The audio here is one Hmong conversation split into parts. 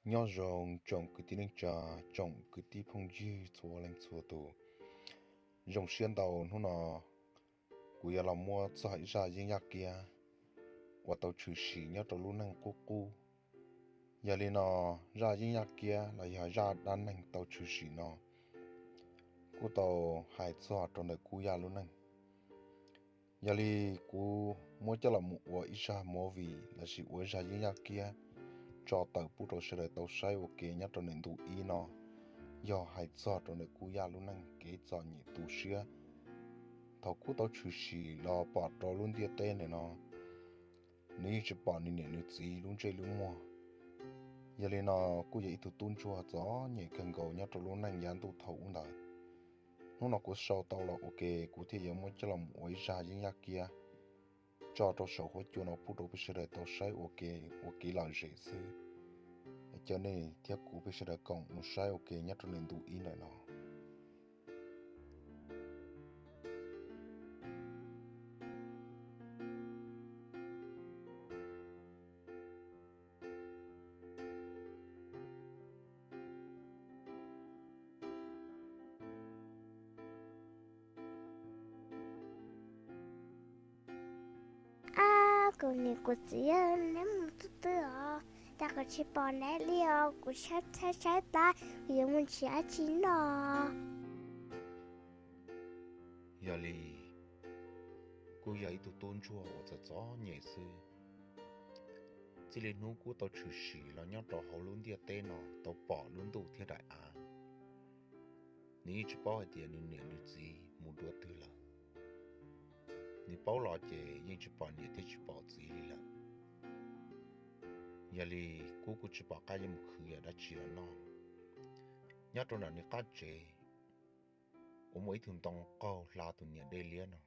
Nyob zoo tsoom kwv tij neej tsa, tsoom kwv tij phooj ywg txhua leej txhua tus. Zoo siab ntau hnub no kuv yuav los muab txog ib zaj yeeb yaj kiab uas tau tshwm sim nyob rau lub neej qub qub. Yog li no, zaj yeeb yaj kiab los yog zaj dab neeg tau tshwm sim no kuj tau hais txog rau ntawm Kub Yaj lub neej. Yog li kuv muab coj los mus ua ib zaj movie lossis ua ib zaj yeeb yaj kiab tso tawm pub rau sawv daws tau saib ua ke nyob rau ntawm ntu ib no, yog hais txog rau ntawm Kub Yaj lub neej kev txom nyem tu siab. Thaum kuj tau tshwm sim los pom rau lub ntiaj teb ntawm no, nws yeej tsis pom nws niam nws txiv lub ntsej lub muag. Yog li no, kuj yog ib tug tub ntsuag txom nyem kawg nkaus nyob rau lub neej yav ntuj thaum ub ntawd. Hnub no kuv sau tau los ua ke, kuv thiaj yuav muab coj los mus ua ib zaj yeeb yaj kiab tso rau saum huab cua no pub rau peb sawv daws tau saib ua ke, ua kev lom zem xwb. Coj nej thiab kuv peb sawv daws koom mus saib ua ke nyob rau ntawm ntu ib ntawm no. Ab, kuv niam kuv txiv, neb mus txog twg os? Cas kuv tsis pom neb li os? Kuv tshaib tshaib plab, kuv yuav mus nrhiav dab tsi noj. Yog li, kuj yog ib tug tub ntsuag uas txom txom nyem xwb. Txij li hnub kuj tau tshwm sim los nyob rau hauv lub ntiaj teb no tau pom lub ntuj thiab daim av, nws yeej tsis paub hais tias nws niam nws txiv mus dua twg lawm. Nws paub los ces yeej tsis pom niam thiab tsis pom txiv li lawm. Yog li, kuv kuj tsis pom qab yuav mus khwv yam dab tsi los noj. Nyob rau nram nws qab tsev uas muaj ib tug ntoo qaug hla tus niam dej liab no,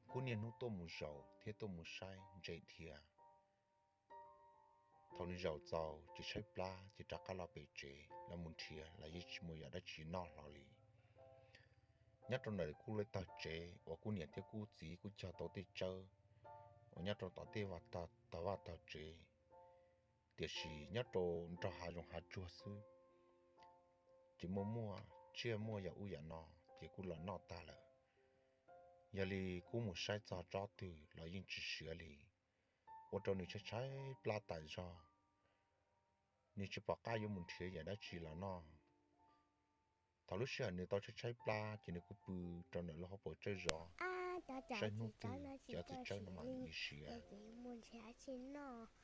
kuj niaj hnub tuaj mus zaum thiab tuaj mus saib ntse dhia. Thaum nws zaum txaus ces tshaib plab ces rov qab los pem tsev los mus nrhiav los yeej tsis muaj yam dab tsi noj hlo li. Nyob rau ntawm kuj lub tog tsev uas kuv niam thiab kuv txiv kuj cog tau tej tsawb uas nyob rau tom tej vaj tog tsev. Tiam sis nyob rau nrog hav zoov hav tsuag xwb, ces muaj muaj tsiaj muaj yam ub yam no ces kuj los noj tag lawm. Yog li kuv mus saib txog tsob twg los yeej tsis siav li, ua rau nws tshaib tshaib plab tas zog. Nws tsis pom qab yuav mus nrhiav yam dab tsi los noj. Thaum lub sij hawm nws tau tshaib tshaib plab ces nws kuj pw rau ntawm lub hauv paus tsawb zov, saib hnub twg cov txiv tsawb no mam li siav.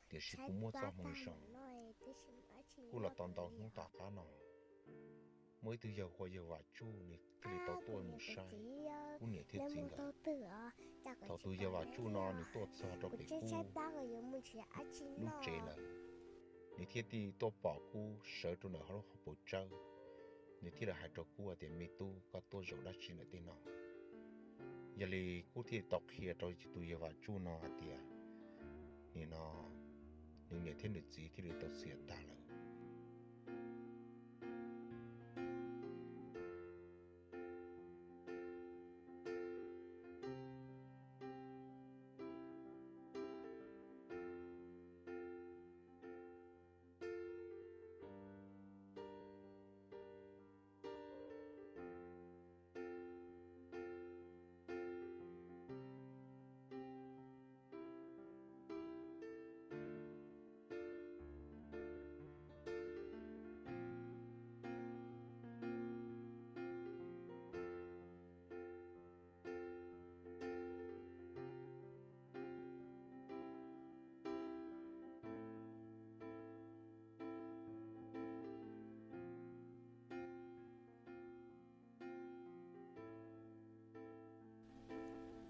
Tiam sis kuj muaj txoj hmoo zoo, kuj los tau ntau hnub tom qab no, muaj ib tug yawg hu ua yawg Vam Tsuj nws thiaj li tau tuaj mus saib kuv niam thiab txiv nkawd. Thaum tus yawg Vam Tsuj no nws tuaj txog rau pem kuv lub tsev lawm, nws thiaj li tuaj pom kuv sawv rau ntawm hauv lub hauv paus tsawb, nws thiaj li hais rau kuv tias, Me tub, koj tuaj zaum dab tsi ntawm tej no? Yog li kuv thiaj li tau qhia rau tus yawg Vam Tsuj no hais tias, nim no nws niam thiab nws txiv thiaj li tau xiam tag lawm.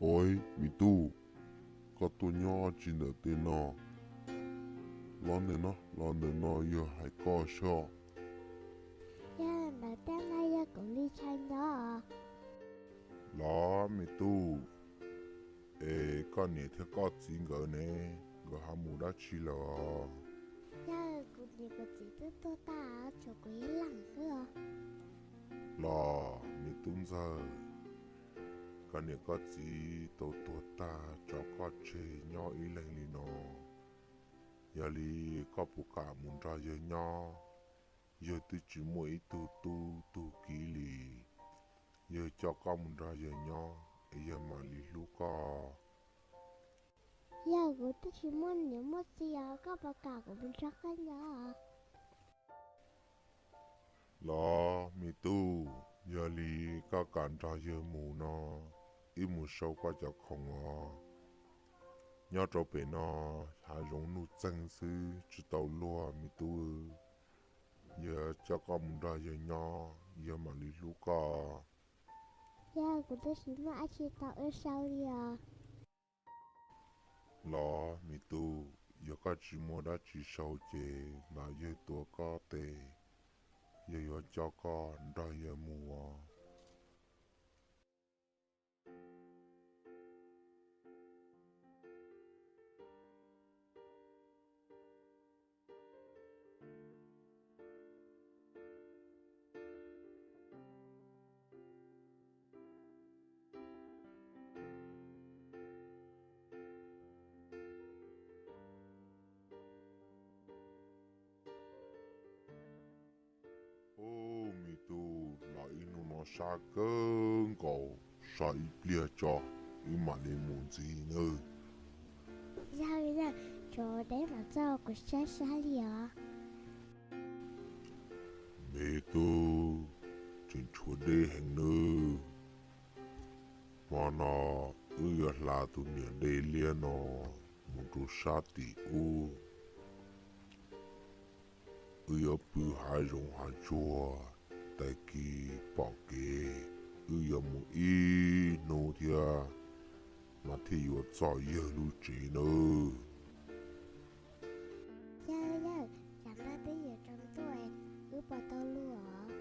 Ov, me tub, koj tuaj nyob tsi ntawm tej no? Los ntawm no, los ntawm no yog hais koj soj. Yog ntawm tej no yog kuv li tshaj nyob. Los me tub, es koj niam thiab koj txiv nkawd ne, nkawd ho mus dab tsi lawm? Yog kuv niam kuv txiv twb tuag tag, tshuav kuv ib leeg xwb. Los me tub ntxawg, koj niam koj txiv tau tuag tag tso koj tseg nyob ib leeg li no, Yog li koj puas kam mus nrog yawg nyob? Yawg twb tsis muaj ib tug tub tug kiv li. Yawg coj koj mus nrog yawg nyob, yawg mam li hlub koj. Yawg, kuv twb tsis muaj niam muaj txiv os, koj puas kam kuv mus nrog koj nyob? Los me tub, yog li koj kam nrog yawg mus no, wb mus sau koj cov khoom os. Nyob rau pem no hav zoov nuj txeeg xwb, tsis tau luag me tub. Yawg coj koj mus nrog yawg nyob, yawg mam li hlub koj. Yawg, kuv twb tsis muaj dab tsi tau wb sau li os. Los me tub, yog koj tsis muaj dab tsi sau ces lam yawg tuav koj tes, yawg yuav coj koj nrog yawg mus os. Ub, me tub, los ib hnub no sab kawg nkaus, so ib pliag tso, wb mam li mus ntxiv nawb. Yawg, yawg, tsov deb mas txog kuv sab sab li os. Me tub, tseem tshuav deb heev nawb. Hmo no wb yuav hla tus niam dej liab no mus rau sab tim ub. Wb yuav pw hav zoov hav tsuag, tag kis pom kev wb yuav mus ib hnub thiab mas thiaj yuav txog yawg lub tsev nawb. Yawg, yawg, tsam no twb yuav tsaus ntuj, wb puas tau luag os?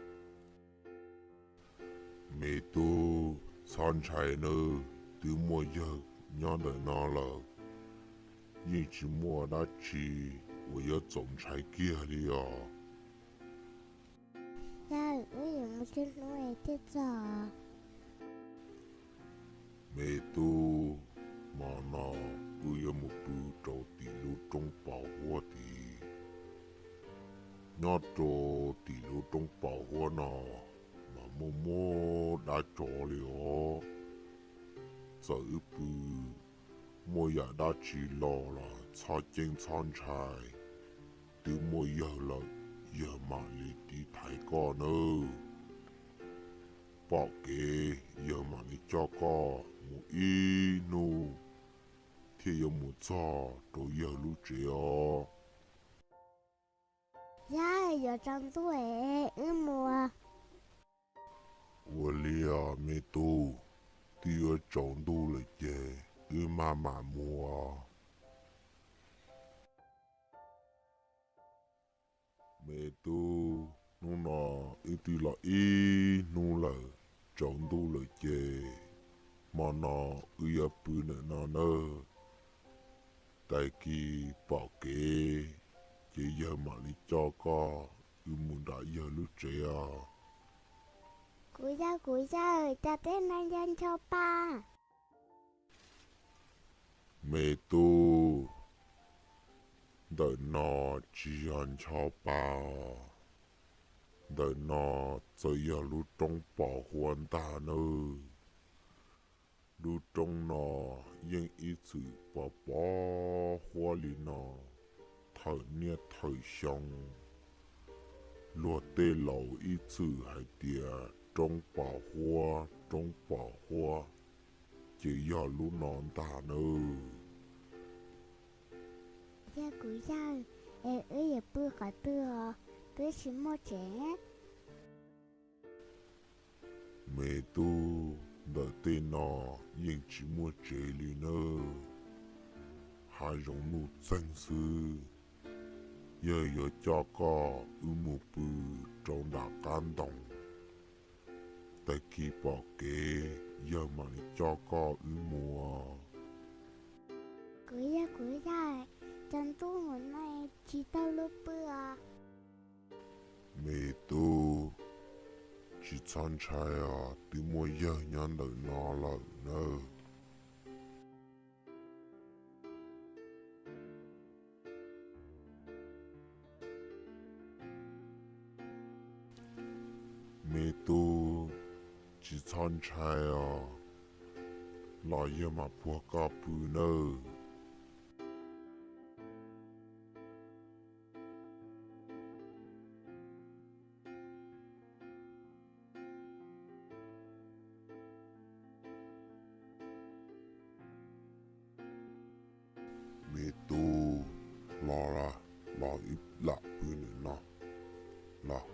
Me tub, txhob ntshai nawb, twb muaj yawg nyob ntawm no lawm, yeej tsis muaj dab tsi uas yuav txaus ntshai kiag li os. Yawg, wb yuav mus tsawg hnub es thiaj txog? Me tub, hmo no wb yuav mus pw rau tim lub roob pos huab tid. Nyob rau tim lub roob pos huab no mas muaj muaj dab tsov li os. Txawm wb pw muaj yam dab tsi los los txhob ceeb txhob ntshai, twb muaj yawg lawm, yawg mam li tiv thaiv koj nawb. Pom kev yawg mam li coj koj mus ib hnub thiaj yuav mus txog rau yawg lub tsev os. Yawg, yuav tsaus ntuj es wb mus. Ua li os me tub, twb yuav tsaus ntuj lawm ces wb maj mam mus os. Me tub, hnub no wb twb los ib hnub lawm, tsaus ntuj lawm ces hmo no wb yuav pw ntawm no nawb. Tag kis pom kev ces yawg mam li coj koj wb mus nram yawg lub tsev os. Kuv yawg, kuv yawg, cas tej no nco ncho pa. Me tub, ntawm no tsis yog ncho pa os. Ntawm no txawm yog lub roob pos huab ntag nawb. Lub roob no yeej ib txwm pos pos huab li no thaum niaj thaum xyoo. Luag tej laus ib txwm hais tias roob pos huab, roob pos huab, ces yog lub no ntag nawb. Yog kuv yawg, es wb yuav pw qhov twg os? Twb tsis muaj tsev. Me tub, ntawm tej no yeej tsis muaj tsev li nawb. Hav zoov nuj txeeg xwb. Yawg yuav coj koj wb mus pw rau nram qab ntoo. Tag kis pom kev yawg mam li coj koj wb mus. Kuv yawg, kuv yawg, tsaus ntuj mus no tsis tau luag pw os. Me tub, tsis txhob ntshai os, twb muaj yawg nyob ntawm no lawm nawb. Me tub, tsis txhob ntshai os, los yawg mam puag koj pw nawb. Me tub, los, los ib lam pw ntawm no, los.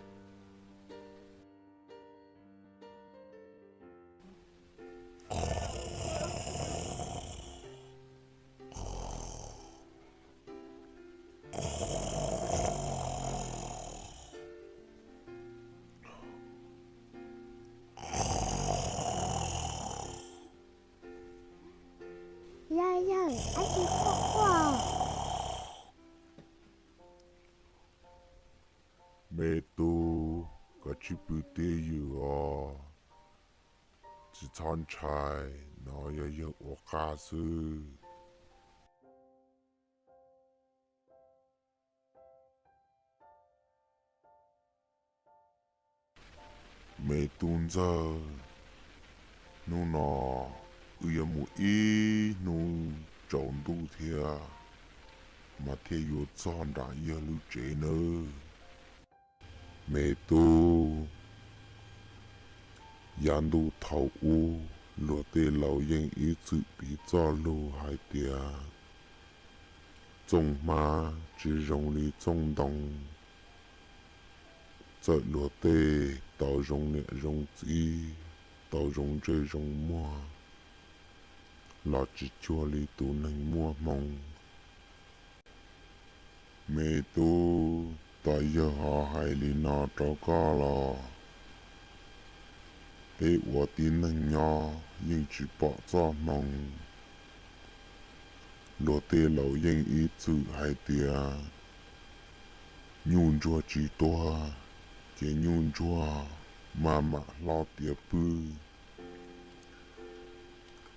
Yog, yog, ab tsi quaj quaj. Me tub, koj tsis pw tib ywm os, tsis txhob ntshai, no yog yawg ua qab xwb. Me tub ntxawg, hnub no wb yuav mus ib hnub tsaus ntuj thiab mas thiaj yuav txog nram yawg lub tsev nawb. Me tub, yav ntuj thaum ub luag tej laus yeej ib txwm piv txoj lug hais tias txooj hmab tsis zoo li txooj ntoo. Txawm luag tej tau zoo niam zoo txiv, tau zoo ntsej zoo muag, los tsis cuag li tus neeg muaj hmoo. Me tub, tos yawg ho hais li no rau koj los, peb ua tib neeg nyob yeej tsis pom txoj hmoo. Luag tej laus yeej ib txwm hais tias nyuj ntsuag tsis tuag, ces nyuj ntsuag maj mam hlob tiav pwj.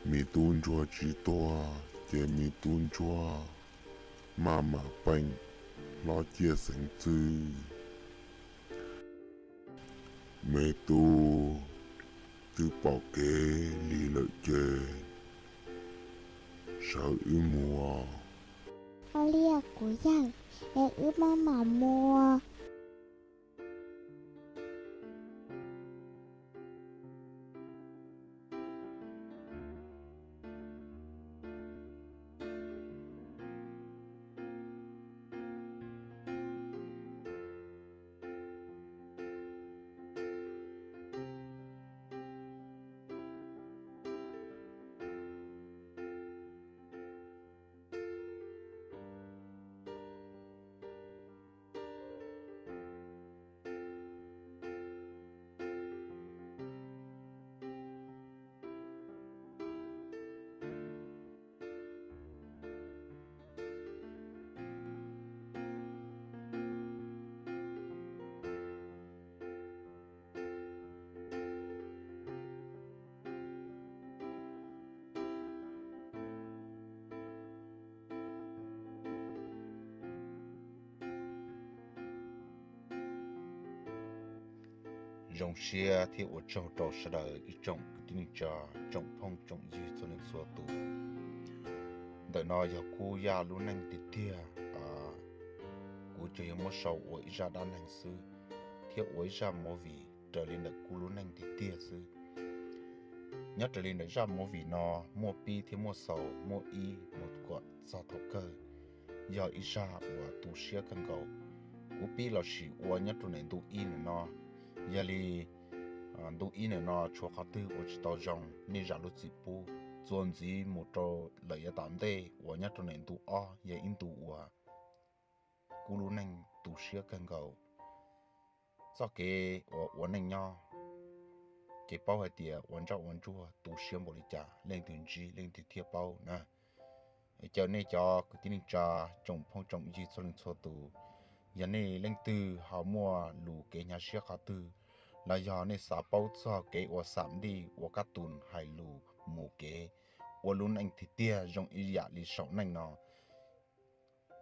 Me tub ntsuag tsis tuag, ces me tub ntsuag maj mam peem hlob ciaj xeev txwj. Me tub, twb pom kev lig lawm ces sawv wb mus. Ua li kuv yawg, es wb maj mam mus. Zoo siab thiab ua tsaug rau sawv daws ib tsoom kwv tij neej tsa, tsoom phooj tsoom ywg txhua leej txhua tus. Ntawm no yog kuv Yaj lub neej tiag tiag, kuv tsuas yog muab sau ua ib zaj dab neeg xwb, thiab ua ib zaj movie raws li ntawm kuv lub neej tiag tiag xwb. Nyob raws li ntawm zaj movie no, muaj pib thiab muaj xaus, muaj ib mus kom txog thaum kawg, yog ib zaj uas tu siab kawg nkaus. Kuv pib los sim ua nyob rau ntawm ntu ib ntawm no. Yog li ntu ib ntawm no tshuav qhov twg ua tsis tau zoo nej zam lub txim pub, txuas ntxiv mus rau lawm yav tom ntej uas nyob rau ntawm ntu ob yog ib ntu uas kuv lub neej tu siab kawg nkaus. Txoj kev uas ua neej nyob ces paub hais tias ua ntsoj ua ntsuag tu siab npaum li cas, leej twg ntsib leej twg thiaj paub na. Caw nej cov kwv tij neej tsa, tsoom phooj tsoom ywg txhua leej txhua tus, yog nej leej twg ho muaj lus kev hnyav siab qhov twg, los yog nej xav paub txog kev ua xam ntij ua kab tus hais lus mus kev ua lub neej tiag tiag zoo ib yam li saum neej no,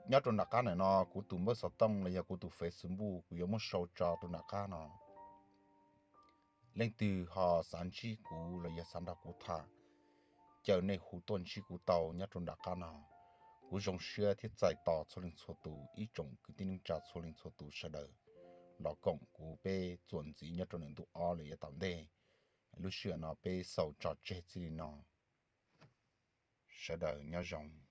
nyob rau nram qab ntawm no kuv tus npawb xov tooj los yog kuv tus Facebook kuv yuav muab sau tso rau nram qab no. Leej twg ho xav ntsib kuv los yog xav nrog kuv tham, caw nej hu tuaj ntsib kuv tau nyob rau nram qab no. Kuv zoo siab thiab txais tos txhua leej txhua tus, ib tsoom kwv tij neej tsa txhua leej txhua tus sawv daws los koom kuv peb txuas ntxiv nyob rau ntu ob los yav tom ntej. Lub sij hawm no peb xaus tso tseg txij li no. Sawv daws nyob zoo.